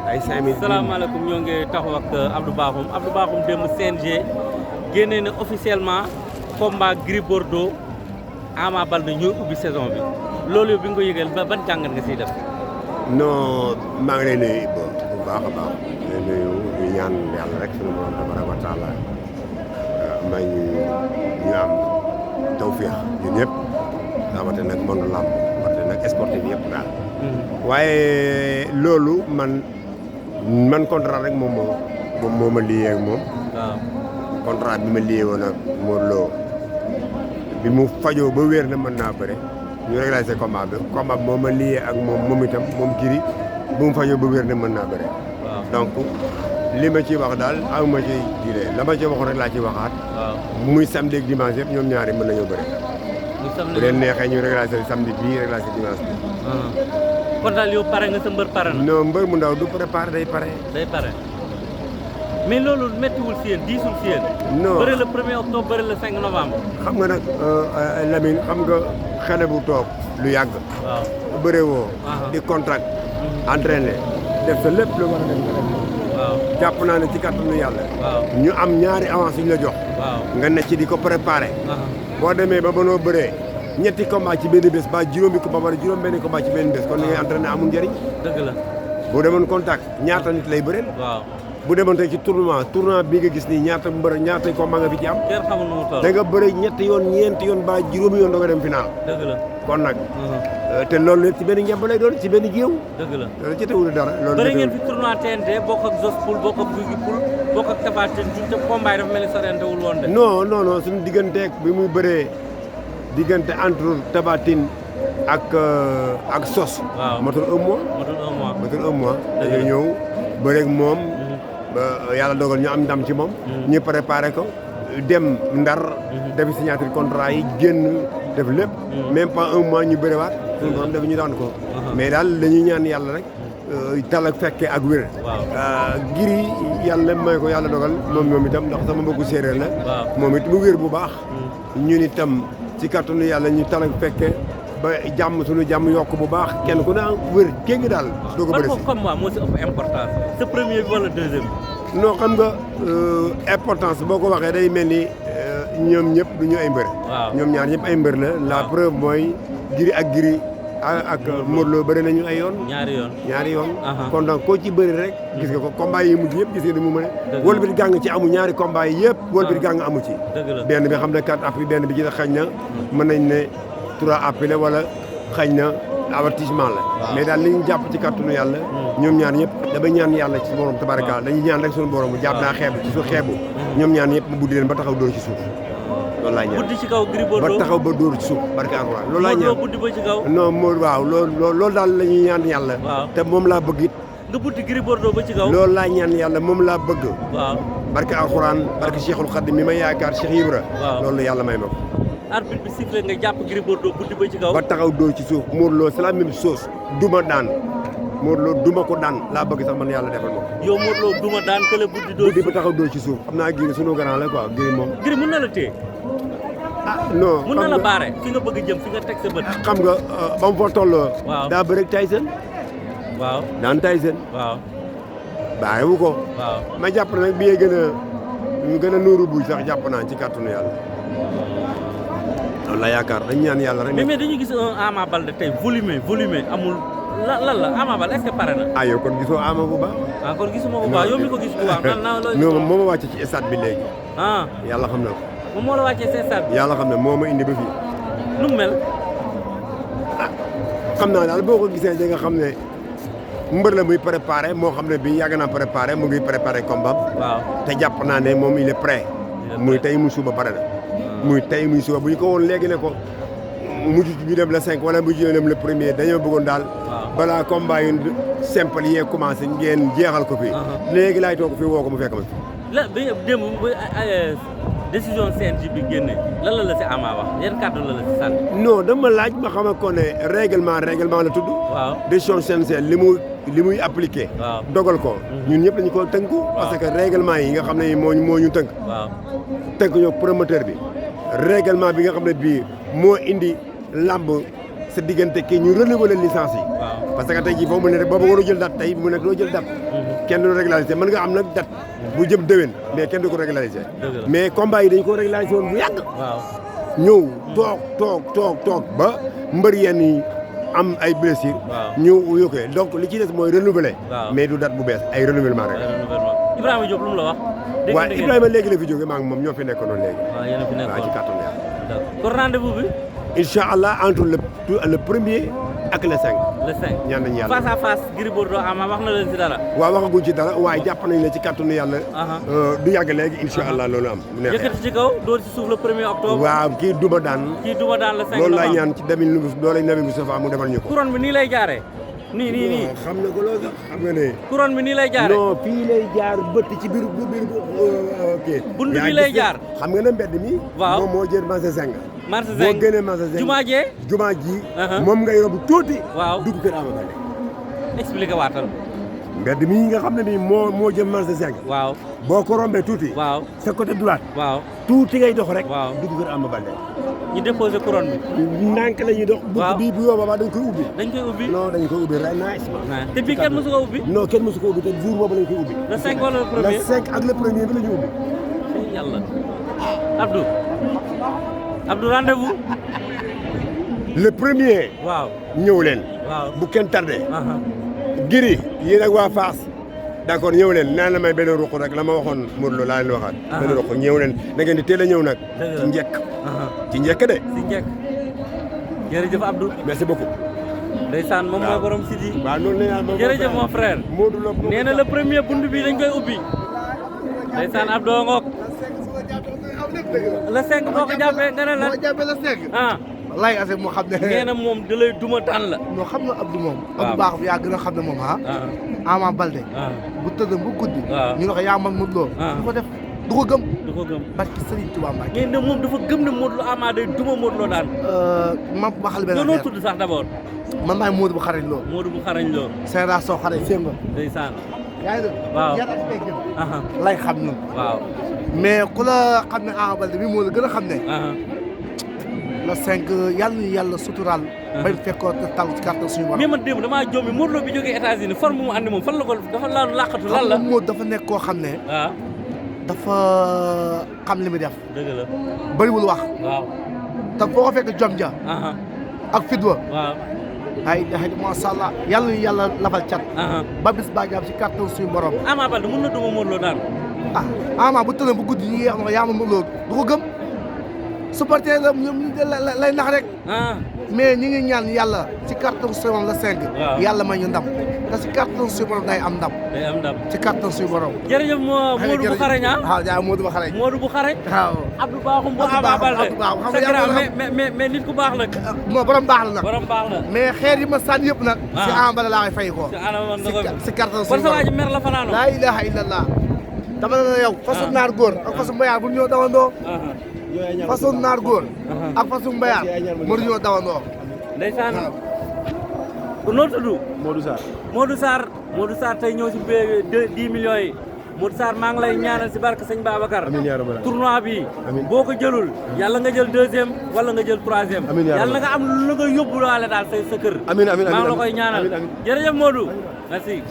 ay 5000. salaamaaleykum ñoo ngi taxaw ak Abdou Bakhoum démb CNG génnee na officiellement combat Gris Bordeaux Ama Baldé ñooy ubbi saison bi loolu yow bi nga ko yëgal ba ban jàngat nga siy def. non maa ngi lay nuyu bu baax a baax di nuyu di ñaan yàlla rek sunu borom tabaraka wa taala may ñu am tawféex ñun ñëpp rawatina nag monde lamb rawatina nag sportif yëpp daal. waaye loolu man contrat rek moom moo ma lié ak moom. waaw contrat bi ma lié woon ak Modou Lo bi mu fajoo ba wér na mën naa bëre ñu régulariser combat bi moo ma lié ak moom itam moom Gris bu mu fajoo ba wér na mën naa bëre. donc li ma ciy wax daal aw ma ci diire la ma ci waxoon rek laa ciy waxaat. muy samedi ak dimanche yëpp ñoom ñaari mën nañoo bëre. bu leen neexee ñu régulariser samedi bii régulariser dimanche bi. kon daal yow pare nga sa mbër pare na. non mbër mu ndaw du préparé day pare. day pare mais loolu méttiwul si yéen diisul si yéen. non bëri le 1er octobre bëri le 5 novembre. xam nga nag Lamine xam nga xale bu toog lu yàgg. waaw bëree woo. di contract. entraîné def sa lépp lu war a def nga def. waaw jàpp naa ne ci kàttanu yàlla. waaw ñu am ñaari avance yu ñu la jox. waaw nga ne ci di ko préparé. boo demee ba mënoo bëree ñetti combat ci benn bés ba juróomi combat wala juróom-benni combat ci benn bés kon li ngay entraîné amul njëriñ. dëgg la. boo demoon contact ñaata nit lay bëreel. waaw bu demoon tey ci tournoi bii nga gis nii ñaata mbër ñaata combat nga fi ci am. kenn xamul nu mu toll. da nga bëri ñetti yoon ñeenti yoon ba juróomi yoon doo nga dem final. dëgg la. kon nag. te loolu lépp ci benn ngemb lay doon ci benn géew. dëgg la loolu jotewul dara. loolu bëri ngeen fi tournoi TNT bokk ak Zos Poul bokk ak Guigui Poul bokk ak Tapha Tine te combat yi dafa mel ni sorentewul woon de. non suñu digganteeg bi muy bëree diggante entre Tapha Tine ak Sos. waaw matul un mois. matul un mois. dañoo ñëw bëreeg moom. yàlla dogal ñu am ndam ci moom. ñu préparé ko dem Ndar. def signature contrat yi génn def lépp. même pas un mois ñu bëriwaat. suñu borom def ñu daan ko. mais daal dañuy ñaan yàlla rek. tal ak fekke ak wér. Gris yàlla may ko yàlla dogal moom itam ndax sama mbokku séeréer la. moom it mu wér bu baax. ñun itam ci kattanu yàlla ñu tal ak fekke ba suñu jàmm yokk bu baax kenn ku ne wér kéngi daal. doo ko bëri si comme moi moo si ëpp importance sa premier bi wala deuxième bi. non xam nga importance boo ko waxee day mel ni ñoom ñëpp du ñu ay mbër. ñoom ñaar ñëpp ay mbër la. la preuve mooy Gris ak Modou Lo bëri nañu ay yoon. ñaari yoon. kon donc koo ci bëri rek. gis nga ko combat yi mujj yëpp gis nga ni mu mëne. wol bi gàng ci amu ñaari combat yi yëpp. wol bi gàng amu ci. benn bi xam ne 4 appui benn bi ci xañ na mën nañ ne 3 appui la wala xañ na avertissement la. mais daal li ñu jàpp ci kàttanu yàlla. ñoom ñaar ñëpp damay ñaan yàlla ci borom tabaraka dañuy ñaan rek suñu borom jàpp naa xeebu ci su xeebu. ñoom ñaar ñëpp mu buddi leen ba taxaw dóor ci suuf. loolu laay ñaan buddi ci kaw Gris Bordeaux ba taxaw ba dóor ci suuf barke alxuraan loolu laay ñaan buddi ba ci kaw. non waaw loolu daal la ñuy ñaan yàlla. te moom laa bëgg it. nga buddi Gris Bordeaux ba ci kaw. loolu laay ñaan yàlla moom laa bëgg. waaw barke alxuraan barke Cheikhul Khadim mi ma yaakaar Cheikh Ibra. loolu yàlla may ma ko. arbitre bi sifflé nga jàpp Gris Bordeaux buddi ba ci kaw. ba taxaw dóor ci suuf Modou Lo c'est la même chose duma daan Modou Lo duma ko daan laa bëgg sax man yàlla defal ma ko. yow Modou Lo duma daan kële buddi dóor buddi ba taxaw dóor ci suuf xam naa Gris sunu grand la quoi Gris moom. Gris mën na la téye. non mën na la baare fi nga bëgg jëm fi nga teg sa bët. xam nga ba mu fa tolloo. daa bëri ak Tyson. waaw daan Tyson. waaw. bàyyiwu ko. waaw ma jàpp nag bi gën a nuuru buy sax jàpp naa ci kàttanu yàlla. loolu la yaakaar dañu ñaan yàlla rek. mais dañu gis un Ama Baldé tey volume amul lan la Ama Baldé est-ce que pare na. yow kon gisoo Ama bu baax. kon gisuma bu baax yow mi ko gis bu baax. non moo ma wàcce ci stade bi léegi. yàlla xam na ko. moom moo la wàccee ci stade bi. yàlla xam ne moo ma indi ba fii. nu mu mel. xam naa daal boo ko gisee da nga xam ne mbër la muy préparé moo xam ne bii yàgg naa préparé mu ngi préparé combat. waaw te jàpp naa ne moom il est prêt. muy tey muy suba pare na. muy tey muy suba bu ñu ko woon léegi ne ko mujj bi dem le 5 wala mujj dem le premier dañoo bëggoon daal. balaa combat yu simple yee commencé ngeen jeexal ko fii. léegi laay toog fii woo ko mu fekk ma fi. démb décision CNG bi génne lan la si Ama wax yan kàddu la si sant. non dama laaj ma xam ko ne règlement la tudd. waaw décision CNG li muy appliqué. dogal ko. ñun ñëpp dañu ko tënku. parce que règlement yi nga xam ne moo ñu tënk. tënk ñoo promoteur bi. règlement bi nga xam ne bii moo indi lamb sa diggante kii ñu renouveler licence yi. parce que tey jii foofu mu ne rek boobu waroo jël date tey mu nekk doo jël date. kenn du régulariser mën nga am nag date bu jëm déwén mais kenn du ko régulariser mais combat yi dañ ko régulariser woon bu yàgg ñëw toog ba mbër yenn yi am ay blessures ñu yokkee donc li ci des mooy renouveler mais du date bu bees ay renouvellement rek Ibrahima Diop lu mu la wax waaw Ibrahima léegi la fi jógee maa ngi moom ñoo fi nekkoon noonu léegi waaw ci kàttan yàlla kon rendez-vous bi incha allah entre le premier ak le 5. le 5 ñaan nañu yàlla face à face Gris Bordeaux Ama wax na leen ci dara. waaw waxaguñ ci dara waaye jàpp nañ ne ci kàttanu yàlla. du yàgg léegi incha allah loolu am. mu neexee yëkkati ci kaw door ci suuf le 1er octobre. waaw kii duma daan. le 5 loolu laay ñaan ci demil doole Nabi Moustapha mu defal ñu ko. couronne bi nii lay jaaree. nii xam na ko loolu sax xam nga ne. couronne bi nii lay jaaree. non fii lay jaar bëtt ci biir kii. bund bi lay jaar. xam nga ne mbedd mi. waaw moom moo jël marché Zeng. marché Zeng boo génnee marché Zeng. jumaa ji. moom ngay rob tuuti. waaw dugg kër Ama Baldé. expliqué waatal. mbedd mii nga xam ne nii moo jëm marché Zeng. waaw boo ko rombee tuuti. waaw sa côté droite. waaw tuuti ngay dox rek. waaw dugg kër Ama Baldé. ñu déposé couronne bi. ndànk la ñuy dox. waaw bu boobaa dañ koy ubbi. dañ koy ubbi. non dañ koy ubbi nice. te bii kenn mësu ko ubbi. non kenn mësu ko ubbi te jour boobu lañ koy ubbi. le 5 wala le premier le 5 ak le premier bi la ñu ubbi. yàlla Abdou rendez-vous. le premier. waaw ñëw leen. waaw bu kenn tardé. Gris yéen ak waa Fass. d'accord ñëw leen naan la may benn ruq rek la ma waxoon Modou Lo laa leen waxaat. benn ruq ñëw leen da ngeen di teel a ñëw nag. ci njëkk. ci njëkk de. ci njëkk. jërëjëf Abdou. merci beaucoup. ndeysaan moom mooy borom Sidi. waaw noonu la ñu jërëjëf mon frère. Modou Lo nee na le premier bunt bi dañ koy ubbi. ndeysaan Abdou ngoog. le 5 boo ko jàppee nga ne la. boo jàppee le 5. wallaay Assane moo xam ne. nee na moom da lay duma daan la. non xam nga Abdou moom. waaw Abdou baax bi yaa gën a xam ne moom Ama Baldé. bu tëddee bu guddi. ñu ne ko yaa man Modou Lo. du ko def du ko gëm. du ko gëm barki Serigne Touba Mbacke. ngeen ne moom dafa gëm ne Modou Lo Ama day duma Modou Lo daan. ma waxal benn affaire tudd sax d'abord. man maay Modou bu xarañ loo. Modou bu xarañ loo. génération xarañ Senghor. ndeysaan. yaa ngi dégg. waaw yàlla ak gën. lay xam ñun. waaw. mais ku la xam ne Ama Baldé bi moo la gën a xam ne. le 5 yàlla na yàlla suturaal. bañ fekkoon te taw ci kàttan suñu borom. mais man démb damaa jommi Modou Lo bi jógee États-Unis forme mu andi moom fan la ko dafa la làqatu lan la. Modou dafa nekk koo xam ne. waaw. dafa xam li muy def. dëgg la. bëriwul wax. waaw. te boo ko fekk jom ja. ak fidwa. waaw. ay macha allah yàlla na yàlla lafal cat. ba bis baa jàpp ci kàttan suñu borom. Ama Baldé mën na duma Modou Lo daan. Ama bu tënee bu guddi ñu yéex na ko yaa ma Modou Lo du ko gëm. supporter la ñoom lay nax rek. mais ñi ngi ñaan yàlla ci kàttan suñu borom la 5. yàlla may ñu ndam te ci kàttan suñu borom day am ndam. day am ndam ci kàttan suñu borom. jërëjëf Modou bu xarañ waaw jaay Modou bu xarañ. Modou bu xarañ. waaw Abdou Bakhoum bu Ama Baldé. c'est grave mais nit ku baax la. non borom baax la nag. borom baax la. mais xeer yi ma sànni yëpp nag. si Ama Baldé laa koy fay ko. si kàttan suñu borom. kon sa waa ji mer la fanaanoo. laa ilaha illallah. dama ne la yow. façon naar góor ak façon mbayaar bu ñëw dawandoo. façon naar góor. ak façon mbayaar mënuñoo dawandoo. ndeysaan. noo tudd. Modou Sarr tey ñëw si 10 millions yi. Modou Sarr maa ngi lay ñaanal si barke sëñ Babacar. tournoi bi boo ko jëlul yàlla nga jël 2e wala nga jël 3e. yàlla na nga am lu nga yóbbu waale daal sa kër. maa ngi la koy ñaanal jërëjëf Modou merci.